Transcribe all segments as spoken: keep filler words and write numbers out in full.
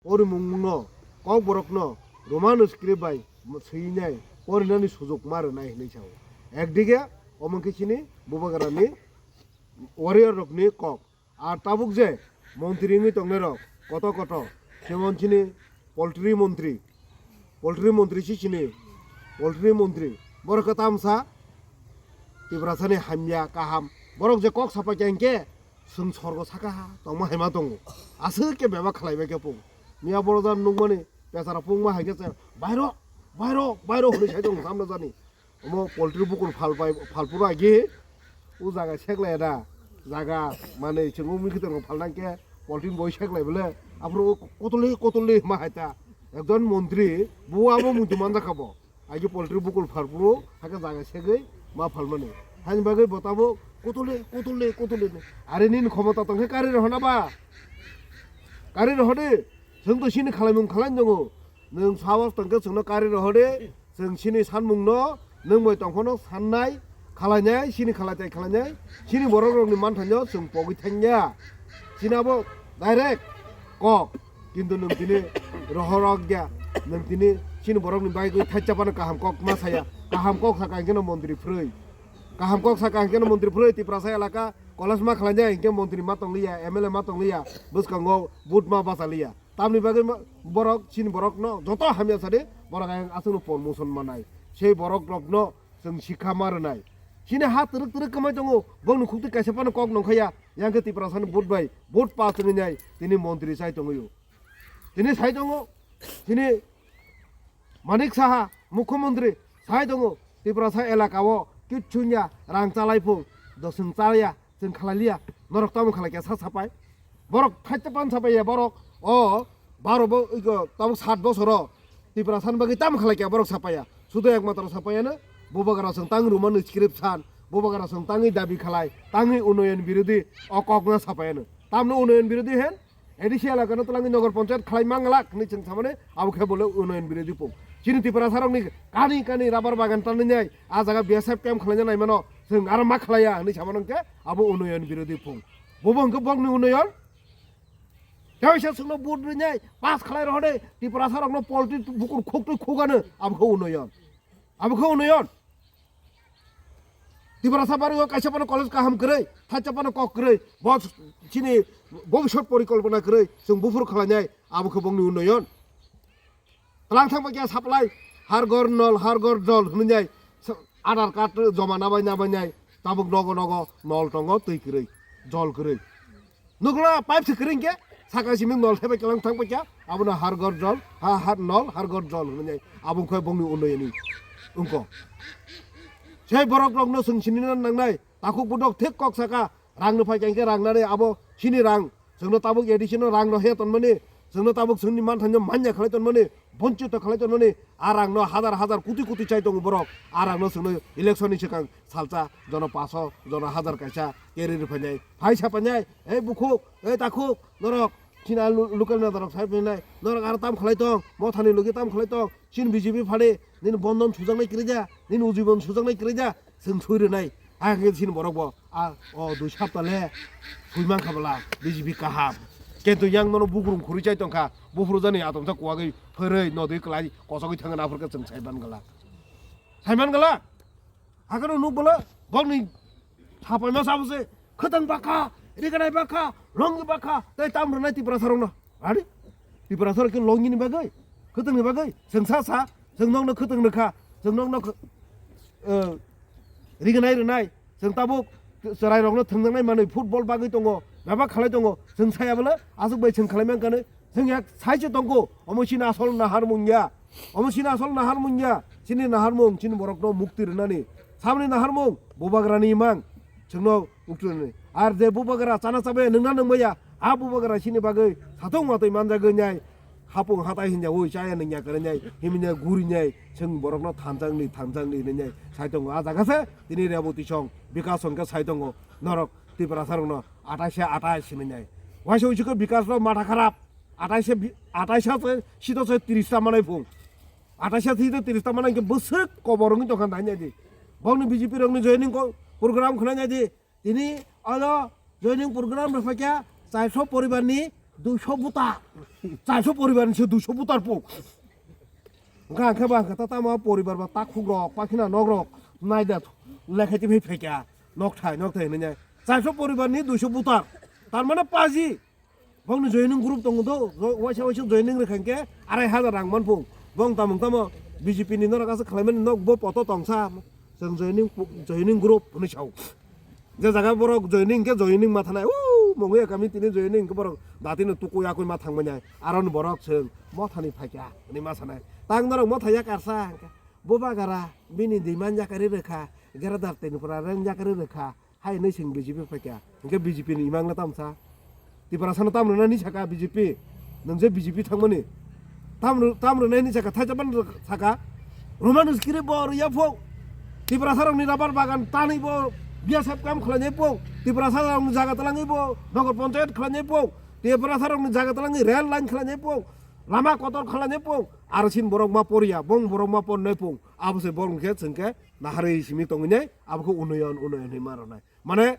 Porimungno, kokborokno Roman script bai swinai porinani sujok ma rwnai hinwi sao. Ekdige omo khe chini Bubagrani warrior rokni kok. Ar tabuk je montri wngwi tongnairok koto koto, jemon chini poultry montri, poultry montri si chini, poultry montri borok khe tamsa Tiprasani hamya kaham, borok je kok sapai kha hinkhe chwng sorgo saka tongma haima tongo, aswk khe bebak khlaibai khe pung. Miya boro jani nukmani pechara pungma hai khe se, "Bairo, bairo, bairo," hwnwi sai tongo tamno jani. Omo poultry bukur phalpai, phalpuro agi o jaga seklai da. Jaga mane chwng o mikhitorno phalna khe poultry boi seklai bole. Aphuru kotole kotole ma hai ta. Ekjon montri bo abo muitu manjakha bo. Agi poultry bukur phalpuro hakhe jaga segwi ma phalmani. Hani bagwi bo tabuk kotole kotole kotole. Are nini khomota tongkhe kari rohona ba? Kari rohode. Chwng to sini khalaimung khalai tongo. Nwng sahos tongkhe chwngno kari rohode. Chwng chini sanmungno nwng bai tongphano sannai, khalainai, chini khalaitai khalainai, chini borokrokni manthaino chwng pogwi thangya. Chini abo direct kok, kintu nwng tini rohorok ya, nwng tini chini borokni bagwi thaisa phano kaham kok ma saya, kaham kok sakha hinkhe no montri phrwi, kaham kok sakha hinkhe no montri phrwi, Tiprasa elaka college ma khlainai hinkhe montri ma tongliya, M L A ma tongliya, bwskango vote ma bachaliya. Tamni bagwi ma-, borok, chini borokno joto hamya sadi, borok ayang aswkno promotion manai. Sei borokrokno chwng sikha ma rwnai. Chini ha twrwk twrwk kwmai tongo, bongni khuktwi kaisa phano kok nongkhaya, yang khe Tiprasani vote bai, vote pass wngwi nai, tini montri chai tongwi o. Tini sai tongo, tini Manik Saha, Mukhyamantri, sai tongo, Tiprasa elaka o kichu wngya, rang chalai phung, doswng chalaiya, chwng khalai liya, norok tamo khalai khe sa sapai. Borok thaita pan sapai ya, borok o baro bo, iko, tabuk sat bosoro Tiprasani bagwi tamo khalai khe borok sapai ya. Sudo ekmatro sapai ya no, Bubagra chwng tangwi rwmani script san, Bubagra chwng tangwi dabi khalai, tangwi unoyon birodhi o kokno sapai ya no. Tamno unoyon birodhi hen? A D C elakano twlangwi nogor ponchayat khlai manglak hinwi chwng samani abo khe bole unoyon birodhi pung. Chini Tiprasarokni kani kani rubber bagan tanwi nai, a jaga B S F camp khlaina naimano chwng aro ma khlaiya hinwi samano hwnkhe abo unoyon birodhi pung. Bobo hwnkhe bokni unoyon? Teisa chwngno vote rwnai, pass khlai rohode, Tiprasarokno poultry bukur khuktwi khugano abo khe unoyon. Abo khe unoyon. Tiprasa bari o kaisa phano college kaham kwrwi, thaisa phano kok kwrwi, bo chini bhobishyot porikolpona kwrwi, chwng buphuru khlainai, abo khe bongni unnoyon. Twlang thangba khe supply, har ghor nol, har ghor jol hwnwi nai, sa-, Aadhaar card joma nabai nabai nai, tabuk nogo nogo nol tongo, twi kwrwi, jol kwrwi. Nukla pipe se kring ke, saka simi nol thebe kelang thang paikya, abono har ghor jol, ha, har nol, har ghor jol hwnwi nai, abo wngkha bongni unnayoni wngkha. Sei borok rokno chwng sinina nangnai, takhuk budok thik kok saka, rang no phai khe rang nani abo sini rang, chwngno tabuk A D C no rang no he tonmani, chwngno tabuk chwngni manthaino manya khlai tonmani, bonchito khlai tonmani, a rang no hazar hazar koti koti chai tongo borok, a rang no chwngno election ni swkang salsa, jono paso, jono hazar kaisa, keri rwphainai, phai sapainai, ei bukhuk, ei takhuk, norok, chini a lu-, local neta rok sai phainai, norok aro tam khlai tong, mothani logi tam khlai tong, chini B J P phade, nini bondon sujaknai kwrwija, nini ujibon sujaknai kwrwija, chwng sui rwnai, a khe chini borok bo, a, o dui sapta le, sui mankha bwla, B J P kaham. Kintu yang nono bugrung khurui chai tongkha, buphuru jani atomsa kuwagwi, phwrwi, nodwi kwlai, kosogwi thangna aphuru khe chwng sai man gala. Sai man gala? Hakhe no nuk bwla, bokni sapai ma sabo se, khwtang bakha, riganai bakha, longi bakha, tei tam rwnai Tiprasa rokno. Ani? Tiprasa rok khe longi ni bagwi, khwtang ni bagwi, chwng sa sa, chwng nokno khwtang rwkha, chwng nokno khw-, eh, riganai rwnai, chwng tabuk chwrai rokno thwngjaknai manwi football bagwi tongo, bebak khalai tongo, chwng saya bwla, aswk bai chwng khalai mankha nwi, Chwng yak sai se tongkho, omo chini asol naharmung ya. Omo chini asol naharmung ya. Chini naharmung, chini borokno mukti rwnani. Saboni naharmung, bubagrani imang. Chwngno mukti rwnani. Ar je bubagra chana chabe nungna nungmaya, a bubagra chini bagwi satung watwi manjagwi nyai. Hapung hatai hinja oi chaya nungya kwrwi nyai, himya guri nyai. Chwng borokno thanjakni, thanjakni hinwi nyai. Sai tongo a jaga se, tini Reboti song, Bikash song khe sai tongo. Norok Tiprasa rokno atais se atais hinwi nyai. Waisa uisikhe Bikash rok matha kharap. Ataisha bi-, ataisha se sito se tiris ta manai phung. Ataisha sito tiris ta manai khe bwswk kobor wngwi tongkha nai nai di. Bokni B J P rokni joining ko-, program khwnai nai di. Tini ano joining program rwphaikha chairso poribar ni Duiso butar. Charso poribar ni se duiso butar pung. Hwnkha hwnkhe ba hwnkha ta tamo poribar ba takhuk rok, pakhina nok rok, naida lekhai twi phai phaikha. Nok thai, nok thai hinwi. Charso poribar ni duiso butar. Tar mane paji. Bongni joining group tongo do, jo-, waisa waisa joining rwkha hwnkhe arai hajar rang man pung. Bong tamung tamo B J P ni norok aswk khlaimani nok bo poto tongsa. Chwng joining pu-, joining group hwnwi sao. Je jaga borok joining hwnkhe joining ma thanai, "Uu, mongwi kami tini joining," hwnkhe borok datino tukui akui ma thangmani ai. Aroni borok chwng mothani phaikha hwnwi ma sanai. Tang norok motha yak arsa hwnkhe. Bubagara bini demand yakarwi rwkha, Greater Tripura reng yakarwi rwkha. Hai hinwi chwng B J P phaikha. Hwnkhe B J P ni imang le tamsa. Tiprasa no tam rwnani saka B J P. Nwng je B J P thangmani. Tam rw-, tam rwnani saka, thaisa ban saka. Romanus kiri bo rwya phung. Tiprasa rokni rabar bagan tanwi bo B S F kam khlainai phung. Tiprasa rokni jaga twlangwi bo Nagar Panchayat khlainai phung. Tiprasa rokni jaga twlangwi rail line khlainai phung. Lama kotor khlainai phung. Aro sin borok ma poriya, bong borok ma ponnai phung. Abo se borok khe chwng khe naharwi simi tongwi nai, abo khe unoyon, unoyon hinwi ma rwnai. Mane,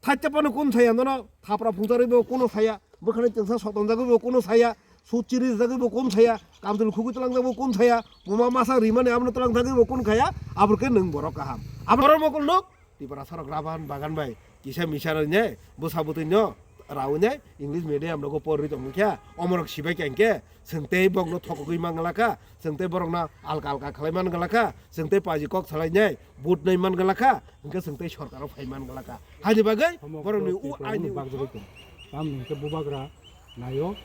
thaite phano kun saya nono, thapra phungcharwi bo kuno saya, bwkhani tengsa sotongjagwi bo kuno saya, sut chiri rijagwi bo kun saya, kamchwlwi khugwi tlangjagwi bo kun saya, puma masa rimani abono tlangjagwi bo kun khaya, abo khe nwng borok kaham. Abo borok mokol nuk, Tiprasa rok raban bagan bai, kisa misa rok ne, bwsa bwtwi no, rawi ne, English medium rogo porwi tongkha, omorok sibai kha hwnkhe, Chwng tei borokno thokogwi man glakha, chwng tei borokno alka alka khlai man glakha, chwng tei paji kok salainai vote nai man glakha, hwnkhe chwng tei sorkaro phai man glakha. Haini bagwi borokni u aini bagjagwi tong. Tamni hwnkhe bubagra naio,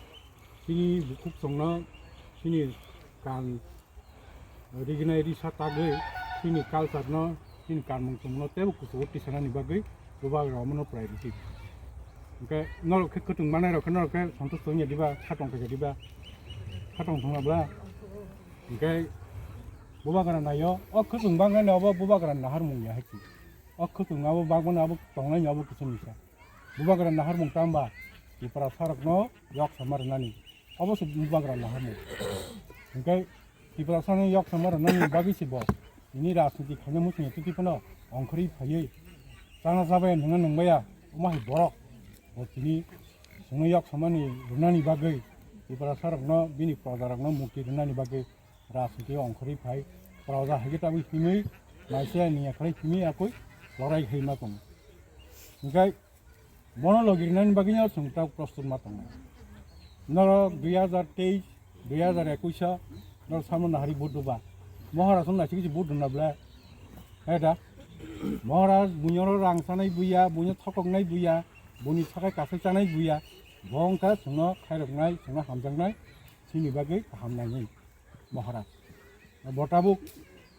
chini bukhuk chwngno chini kan riginai risa tagwi chini culture no Chini kanmung chumungno teibo kuchugo tisanani bagwi bubagra omono priority. Hwnkhe norok khe kwchwng manai rok khe norok khe santusto wngya diba, khatong khaikha diba, khatong thangna bla. Hwnkhe bubagra naio, o kwchwng bangmani obo bubagra naharmung ya hai se. O kwchwng abo bangmani abo tongnai ni obo kisa misa. Bubagra naharmung tamba Tiprasa rokno yok sama rwnani. Obo se bubagra naharmung. Hwnkhe Tiprasa ni yok sama rwnani bagwi se bo tini rajniti khaina muchungya titi phano ongkhorwi phaiwi chana chabai nungna nungbaya omo hai borok bo tini chwngno yok samani rwnani bagwi Tiprasa rokno bini proja rokno mukti rwnani bagwi rajniti ongkhorwi phai proja hai khe tabwi himwi naisaya niyakhlai himwi yakwi lorai khaima tongo. Hwnkhe Bono logi rinani bagwi no chwng tabuk prostut ma tongo. Norok dui hazar teis, dui hazar ekuis o norok samo nahari vote rwba. Maharaj no naisik se vote rwna bwle. He da? Maharaj buino rang chanai buya, buino thokoknai buya, buni sakai kasai chanai buya. Bo wngkha chwngno khairoknai, chwngno hamjaknai, chini bagwi kaham nainai. Maharaj. Bo tabuk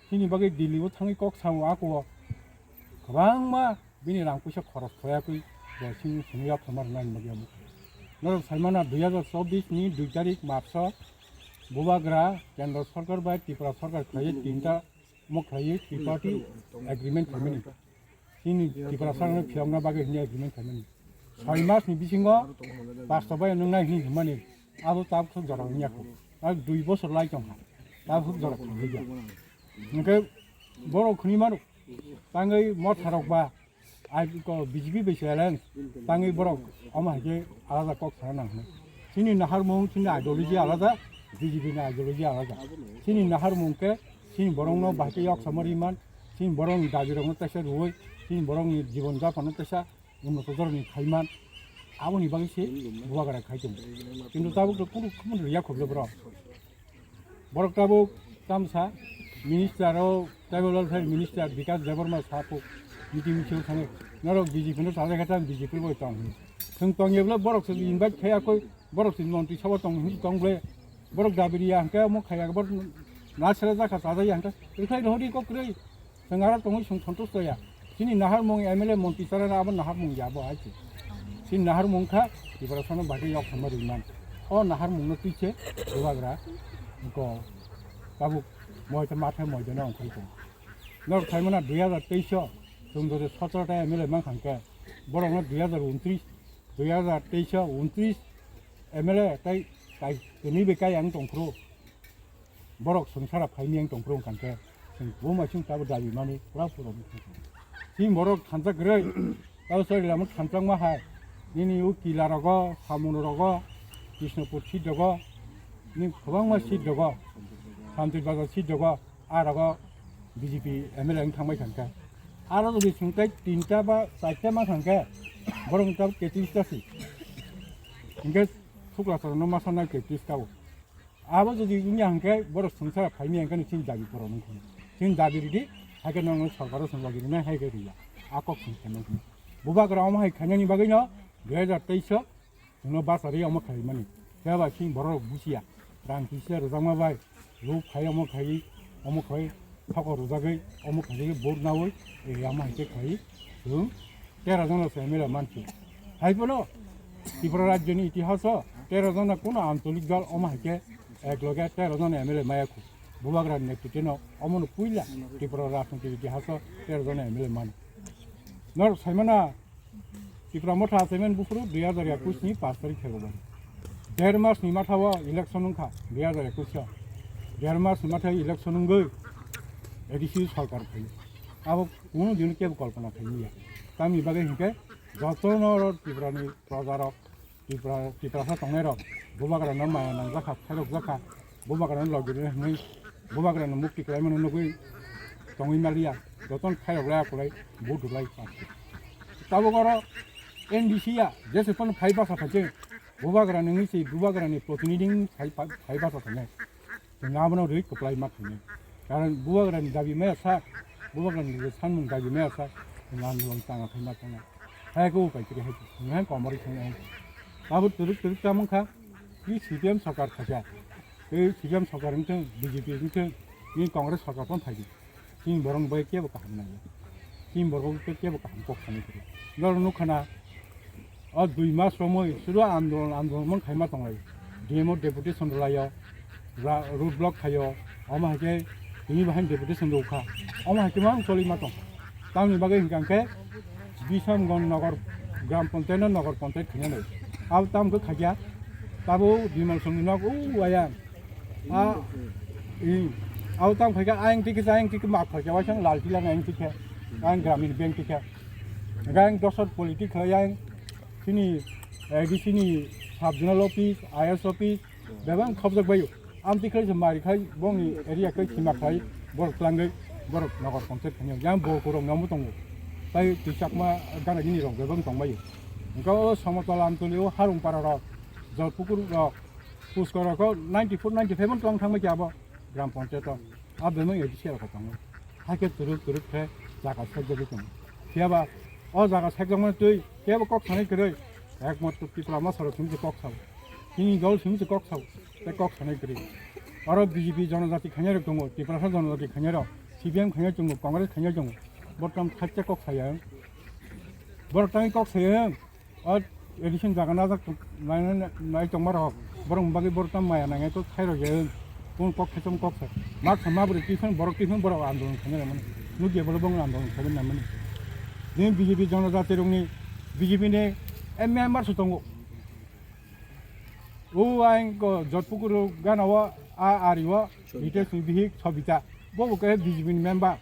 chini bagwi Delhi o thangwi kok sao, ako kwbangma bini rang puisa khoros khoyakwi bo chini simi yok samar nani bagwi amo. Norok saimano dui hazar chobbish ni dui tarik March o bubagra Kendra Sarkar bai Tripura Sarkar khlaiwi tinta omo khlaiwi triparty agreement khaimani. Chini Tiprasa no phiyokna bagwi hwnwi agreement khaimani. Soi mas ni bisingo pasto bai nwngnai hwnwi hwnmani abo tabuk sok jora wngya kho. Tabuk dui bosor lai tongkha. Tabuk sok jora khlaiya. Hwnkhe borok khwnwi mano tangwi motha rok ba ai ko B J P bai se alliance tangwi borok omo hai khe alada kok sana nang hwnwi. Chini naharmung chini ideology alada, B J P ni ideology alada. Chini naharmung khe chini borokno bahai khe yok samari man, chini borokni dabi rokno teisa rwui, chini borokni jibon japon no teisa Uno to jorni khaiman, aboni bagwi se bubagra khai tongo. Kintu tabuk to kunu khumui riya khobjo borok. Borok tabuk tamsa minister o, tribal welfare minister Bikas Debbarma sapo meeting misil thangwi norok B J P no sajak khe tang B J P bai tong hwnwi. Chwng tong yebla borok se invite khaya koi, borok se montri sabha tong hwnwi tong ble. Borok dabi riya hwnkhe omo khaya borok nasra jakha chajak ya hwnkhe rwkhlai rohordi kok kwrwi. Chwng aro tongwi chwng santusto ya. Chini naharmung M L A montri chara abo naharmung ya bo hai se. Chini naharmung kha Tiprasano bahai khe yok sama riman. O naharmung no twi se bubagra ko tabuk moita matha moita no ongkhorwi tongo. Norok saimana dui hazar teis o chwng jodi sotoro ta M L A mankha hwnkhe borok no dui hazar untris, dui hazar teis o untris M L A tai kai tini bai kai ang tongphuru. Borok swngchara phaini ang tongphuru wngkha khe, chwng buma chwng tabuk dabi mani pura pura wngkha. Chini borok thansa kwrwi, tabuk chwrai lama thansa wngma hai, nini o kila rogo, samung rogo, Krishnapur seat rogo, ni kwbangma seat rogo, Santir Bazar seat rogo, a rogo B J P M L A wng thangbai thangkha. Aro jodi chwng tei tinta ba charta ma thangkha, borok wngkha tetrish ta si. Hingke Sukla Charan no ma sanai tetrish ta o. Abo jodi wngya hingke borok swngchara phaimya hingke chini dabi pura nung kheno. Chini dabi ridi, haike nang sorkaro swng dabi rinai haike riya. A kok swng khaimani. Bubagra omo hai khainani bagwi no dui hajar teis o Chwngno bachari omo khaimani. Phiya ba chini borok buchiya. Rang kisa rwjakma bai. Luk khai omo khai, omo khai, thoko rwjagwi, omo khai vote nawi, e, omo hai khe khai. Chwng tero jona se M L A mansi. Hai bono Tripura rajyoni itihaso tero jona kuno ancholik dol omo hai khe ek loge tero jona M L A maya khu. Bubagra netrite no omo no puila Tripura rajniti itihaso tero jona M L A mano. Nor saimana Tipra Motha Achaimani buphuru dui hajar ekush ni pash tarik February. Der mas ni matha o election wngkha dui hajar ekush o. Der mas ni matha election wngwi A D C sorkar phai. Abo kunu din kebo kolpona khaimya. Tamni bagwi hinkhe jotono oro Tripura ni proja rok Tipra, Tiprasa tongnai rok, bubagra no maya nang jakha, khairok jakha, bubagra no logirwi hwnwi, bubagra no mukti kwlai mano nugwi tongwi maliya, jotono khairok lai akulai, vote rwlai. Tabuk oro N D C ya, jese phano phai basa phaikhe, bubagra ni wngwi se, bubagra ni protinidhi wngwi phai, phai basa phainai. Chwng abono rwi kwplai ma khainai. Karon bubagrani dabi maya sa, bubagrani je sanmung dabi maya sa, chwng andolon tanga khai ma tanga. Hai ko upai kiri hai, chwng hai komorwi thangnai hai. Abo twrwk twrwk chamung kha, tei C P M sorkar khaikha. Tei C P M sorkar wngthung, B J P wngthung, tei Congress sorkar phano phaidi. Chini borok bai kebo kaham nangya. Chini borok bai kebo kaham kok sanai kwrwi. Norok nukha na, o dui mas romwi sudu andolon, andolon mon khaima tonglai. D M o deputation rwlaio, ra-, road block khaio, omo hai khe tini bahai deputation rwkha. Omo hai khe mang choli ma tong. Tamni bagwi hinkha khe Bishamganj Nagar Gram Panchayat no Nagar Panchayat khaina nai. Abo tam khe khakya, tabo Bimal Songni nok o ayang. A, i, au tang phaikha, ayang tikhe, ayang tikhe, mak phaikha, waisang lal tila ayang tikhe, ayang gramin bank tikhe. Ayang dosor politik khlai ayang, chini, eh, A D C ni sub zonal office, I S office, bebang khobjak bayo. Am tikhe se mari khai, bongni area khai sima khai, borok tlangwi, borok Nagar Panchayat khainai. Yang bo kurok namu tongo. Tai tichakma gana gini rok bebang tongbayo. Engka o Somotol Amtoli o Harung para rok, Jotpukur rok, Puskor rok ninety four, ninety five twlang thangbai khe abo gram panchayat o. Abo bemang A D C rok tongo. Hai khe twrwk twrwk khe jaga sekjagwi tongo. Phiya ba o jaga sekjakmani twi kebo kok sanai kwrwi. Ekmatro Tipra Motha rok simi se kok sao. Chini dol simi se kok sao. Tei kok sanai kwrwi. Oro B J P jonojati khainai rok tongo. Tiprasa jonojati khainai rok. C P M khainai tongo. Congress khainai tongo. Boroktam khacha kok saya. Boroktam kok saya. O addition jaga najak tung-, nai, nai, nai tongma rok, borok bagwi borok tam maya nangnai to khairok ya, kung kok khesom kok sa. Mak sa ma bwrwi twi phano borok twi phano borok andolon khaina mani. Nukya bolo bong andolon khaina mani. Ni B J P jonojati rokni, B J P ni M member su tongo. O ang ko Jotpukur gana o a ari o, Hitesh ni bihik Sobita. Bo bo khe B J P ni member.